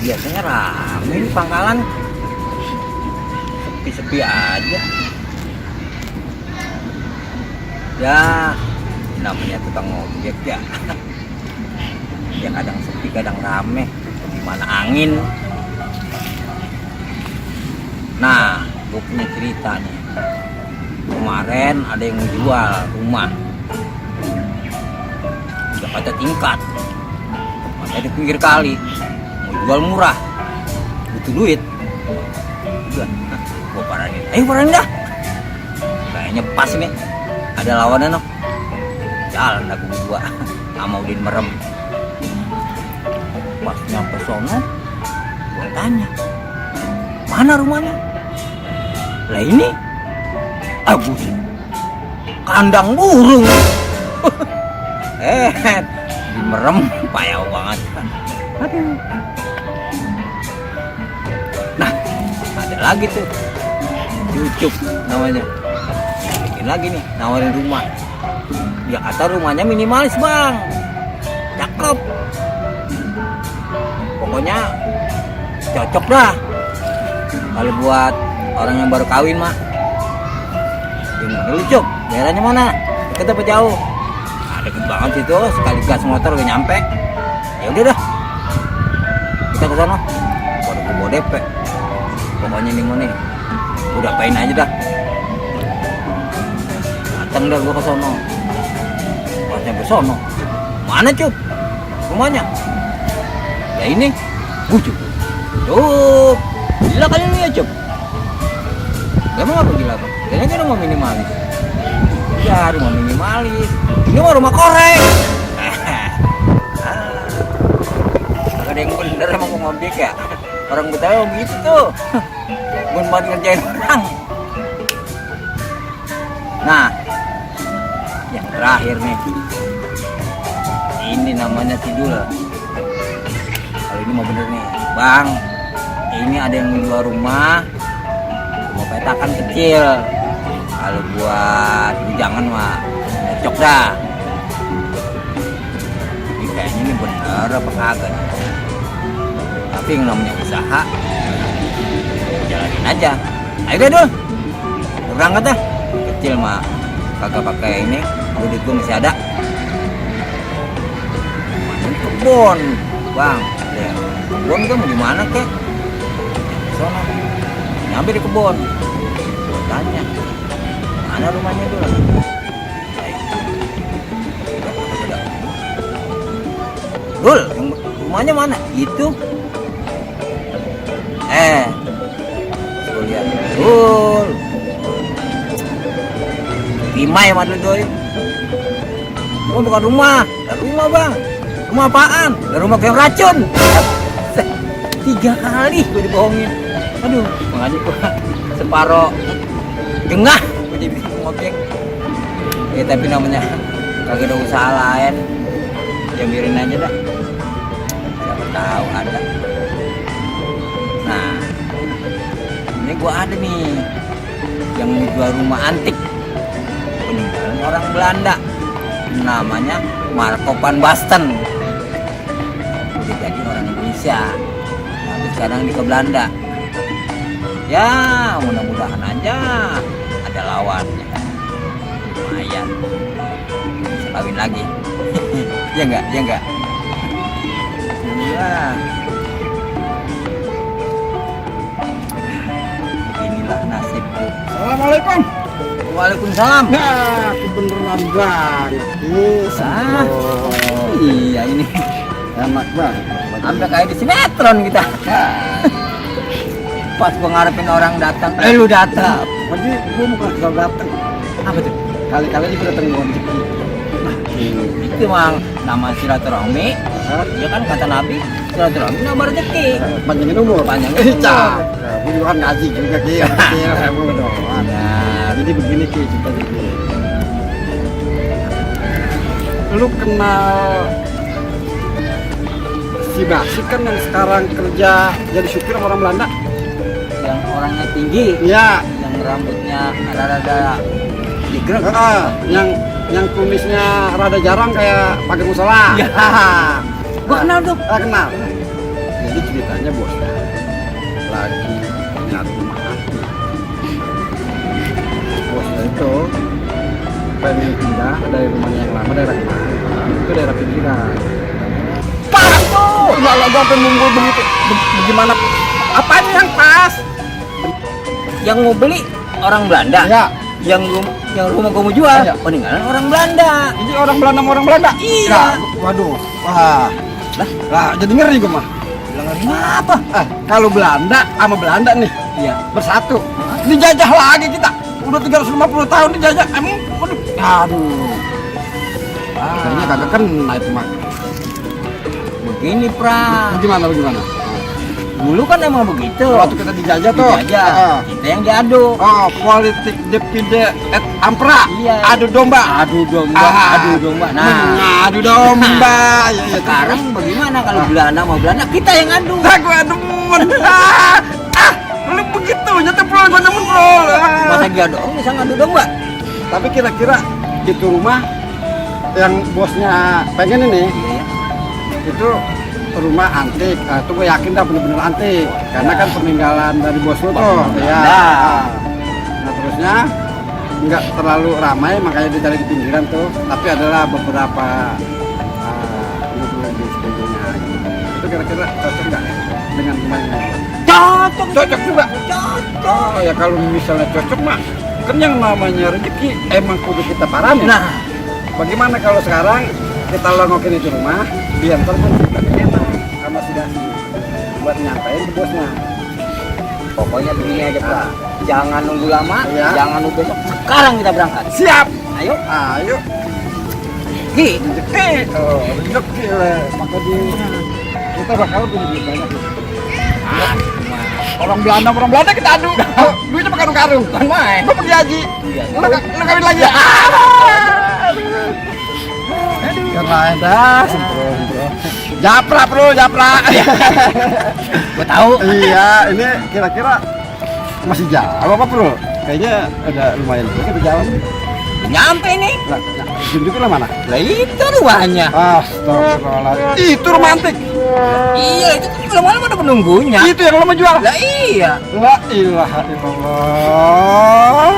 biasanya rame di pangkalan, sepi-sepi aja. Ya namanya tukang ojek ya. Ya kadang sepi kadang rame, gimana angin. Nah, gue punya cerita nih. Kemarin ada yang jual rumah, udah pada tingkat, makanya di pinggir kali, mau jual murah, butuh duit. Udah, gue paranin, ayo paranin dah. Kayaknya pas nih, ada lawannya no. Jalan dah gua sama Udin merem. Pas nyampe sono, gue tanya, mana rumahnya? Lah ini Agus, kandang burung. Di merem payah banget. Aduh. Nah, ada lagi tuh Cucup namanya, bikin lagi nih nawarin rumah. Ya kata rumahnya minimalis bang, cakep, pokoknya cocok dah kalau buat orang yang baru kawin mah. Gimana lu Cuk? Daerahnya mana? Deket apa jauh? Nah, deket banget situ, sekali gas motor udah nyampe. Ya udah dah, kita ke sana. Baru gue bawa DP. Pokoknya nih nih, udah pain aja dah. Datang dah gue ke sono. Pas nyampe sono, mana Cuk? Rumahnya? Ya ini, Cuk. Cuk, gila kali ini ya Cuk. Emang apa gila apa? Kayaknya rumah minimalis. Ya rumah minimalis. Ini mah rumah korek. Gak ada yang bener emang mau ngobek ya. Orang Betawi begitu tuh. Buat ngerjain orang. Nah, yang terakhir nih. Ini namanya Sidul. Kalau ini mau bener nih, Bang. Ini ada yang menjual rumah. Mau petakan kecil, kalau buat jangan mah cocok dah. Ini kayaknya ini bener apa kagak? Tapi yang namanya usaha, jalanin aja. Ayo deh dul, berangkat dah. Kecil mah kagak pakai ini, duit gue masih ada. Mana kebon, bang? Ya, kebon kan mau di mana kek? Sono. Nyampe di kebun, gue tanya, mana rumahnya dulu? Dul, rumahnya mana? Itu. Gue lihat, Dul. Rimai mah doi. Oh bukan rumah, rumah bang. Rumah apaan? Rumah kayak racun. 3 kali gue dibohongin. Aduh, makanya gue separoh jengah gue jadi ngobek. Ya tapi namanya kagak ada usaha lain, ya biarin aja dah. Siapa tahu ada. Nah, ini gue ada nih yang jual rumah antik peninggalan orang Belanda, namanya Marco van Basten. Udah jadi orang Indonesia, tapi sekarang di ke Belanda. Ya mudah-mudahan aja ada lawannya, lumayan bisa kawin lagi. Ya enggak, ya enggak. Ya beginilah nasibku. Assalamualaikum. Waalaikumsalam. Nah, kebeneran banget. Iya ini Enak banget. sampai kayak di sinetron kita. Pas gua ngarepin orang datang, lu datang. Jadi gua bukan asal datang. Apa tuh? Kali-kali juga datang gua rezeki. Itu mang nama silaturahmi. Ya kan kata Nabi, silaturahmi nama rezeki. Panjangin umur. Panjangin umur. Gua juga kan gaji juga Ki. Nah, jadi begini Ki cerita Ki. Lu kenal si Basik kan yang sekarang kerja jadi supir sama orang Belanda? Yang orangnya tinggi, Iya. yang rambutnya rada-rada digrek. Yang kumisnya rada jarang kayak pakai musola. Iya. Gua kenal tuh. Kenal. Jadi ceritanya bosnya lagi nyari rumah antik. Bosnya itu pengen pindah dari rumahnya yang lama, daerah mana? Itu daerah pinggiran. Pas tuh! Malah gua pengen nunggu begitu. Bagaimana? Apanya yang pas? Yang mau beli orang Belanda. Ya. Yang rumah gua mau jual Iya. peninggalan orang Belanda. Ini orang Belanda sama orang Belanda? Iya. Ya, waduh. Wah. Lah, jadi ngeri gua mah. Bilang apa? Kalau Belanda sama Belanda nih Iya. bersatu, dijajah lagi kita. Udah 350 tahun dijajah. Emang aduh. Kayaknya kagak kena itu mah. Begini, Pra. Bagaimana? Dulu kan emang begitu. Waktu kita dijajah tuh. Dijajah. Kita yang diadu. Oh, politik depide et ampera. Iya. Adu domba. Adu domba. Nah, adu domba. Ya, ya, sekarang bagaimana kalau Belanda mau Belanda kita yang adu. gue demen. Lu begitu nyata bro, gue demen bro. Masa dia doang bisa ngadu domba? Tapi kira-kira itu rumah yang bosnya pengen ini, itu rumah antik. Itu gue yakin dah bener-bener antik. Karena kan peninggalan dari bos lu tuh. Ya. Nah terusnya nggak terlalu ramai, makanya dia cari di pinggiran tuh. Tapi adalah beberapa di sekelilingnya. Itu kira-kira cocok nggak dengan rumah yang ini? Cocok juga. Oh ya kalau misalnya cocok mah, kan yang namanya rezeki emang kudu kita paranin. Nah, Bagaimana kalau sekarang kita longokin itu rumah, biar ntar pun kita enak sama si Dasi buat nyampein ke bosnya. pokoknya begini aja, Pak. Jangan nunggu lama, Iya. jangan nunggu besok. Sekarang kita berangkat. Siap. Ayo. Ayo. Gi. Rezeki. Oh, rezeki lah. Maka kita bakal punya duit banyak. Orang Belanda kita adu. Duitnya pakai karung-karung. Bukan main. Lu pergi haji. Iya. Lu kawin lagi. Keren dah, sembrono bro. Japra bro, japra. Gue tahu. Iya, ini kira-kira masih jauh apa bro? Kayaknya ada lumayan juga kita jalan. Nyampe nih. Lah, tunjukin mana? Lah itu rumahnya. Astagfirullahaladzim. Itu romantis. Iya, itu kan lama-lama ada penunggunya. Itu yang lo mau jual. Lah iya. La ilaha illallah.